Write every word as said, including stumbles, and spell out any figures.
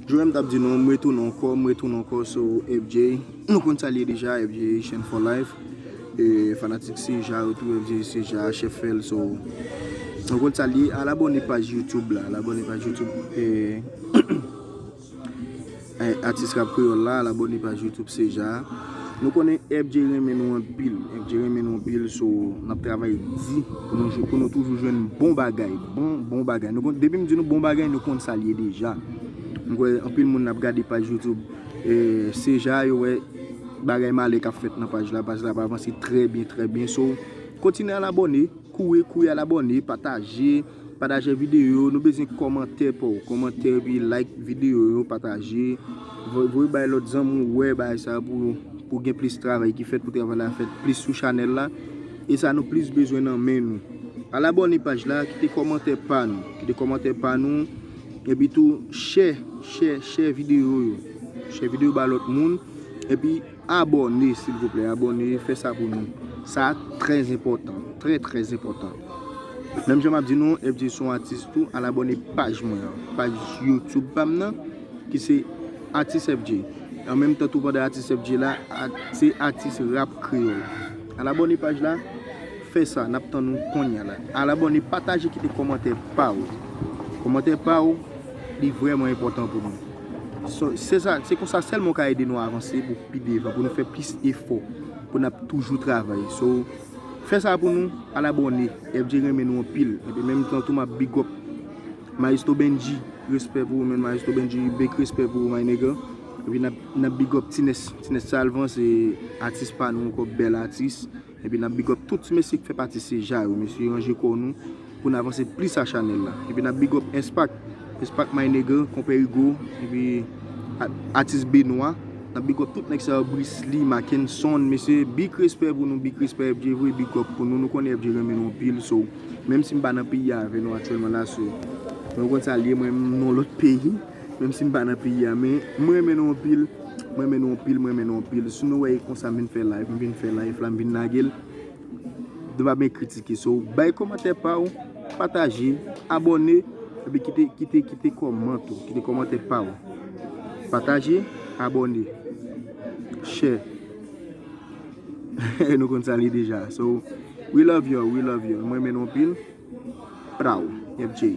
Jodi a m t ap di nou, m retounen ankò, m retounen ankò sou F J. Nou konn sa l ye deja, F J Haitian for life. E fanatik Seja yo tou, F J Seja, chèf fè l, so. Nou konn sa l ye, al abòne paj YouTube la, al abòne paj YouTube, e, e, Atis Rap Kreyòl la, al abòne paj YouTube Seja. Nou konnen F J renmen nou anpil, F J renmen nou anpil, so n ap travay di pou nou, pou nou toujou jwenn bon bagay, bon, bon bagay. Nou konn, depi m di nou bon bagay, nou konn sa l ye deja. M kwè anpil moun ap gade paj YouTube, e, Seja, yo wè bagay malè k ap fèt nan paj la, paj la ap avanse trè byen, trè byen. So, kontinye al abòne, kouri, kouri al abòne, pataje, pataje videyo yo, nou bezwen kòmantè pa w, kòmantè epi like videyo yo, pataje, vo-, voye bay lòt zanmi w wè bagay sa pou, pou gen plis travay ki fèt, pou travay la fèt plis sou chanèl la, e sa nou plis bezwen nan men nou. Al abòne paj la, kite kòmantè pa nou, kite kòmantè pa nou, epi tou, share, share, share videyo yo, share videyo ba lòt moun, epi abòne, silvouplè, abòne, fè sa pou nou. Sa trè enpòtan, trè, trè enpòtan. Menm jan m ap di nou, F J se yon atis tou, al abòne paj mwen an, paj YouTube pa m nan, ki se Atis F J. An menm tan tou, pandan Atis F J la, at-, se Atis Rap Kreyòl. Al abòne paj la, fè sa, n ap tann ou kounye a la. Al abòne, pataje, kite kòmantè pa w. Kòmantè pa w, li vrèman enpòtan pou nou. So, se sa, se konsa sèlman w ka ede nou avanse pou pi devan, pou nou fè plis efò, pou n ap toujou travay. So, fè sa pou nou, al abòne. F J renmen nou anpil. Epi menm tan tou, m ap big up Maestro Benji, respè pou ou, men Maestro Benji, big respè pou ou, my nigga. Epi n ap, n ap big up Tines, Tines Salvan, se atis pa nou ankò, bèl atis. Epi n ap big up tout ti mesye ki fè pati Seja yo, mesye, ranje kò nou pou n avanse plis a chanèl la. Epi n ap big up Espak, Espak, my nigga, konpè Hugo, epi a-, atis Benoit. N ap big up tout nèg sa yo, Brisly, Mackenson, mesye, big respè pou nou, big respè F J, vre big up pou nou. Nou konnen F J renmen nou anpil, so, menm si m pa nan peyi a avè nou aktyèlman la, so, nou konn sa l ye, mwen, m nan lòt peyi, menm si m pa nan peyi a, men mwen renmen nou anpil, mwen renmen nou anpil, mwen renmen nou anpil. Si nou wè e konsa m vin fè live, m vin fè live la, m vin lage l, nou pa byen kritike. So, bay kòmantè pa w, pataje, abòne, epi kite, kite, kite kòmantè, kite kòmantè pa w. Pataje, abòne, share. Nou konn sa l ye deja. So, we love you, we love you. Mwen renmen nou anpil. Praw, F J.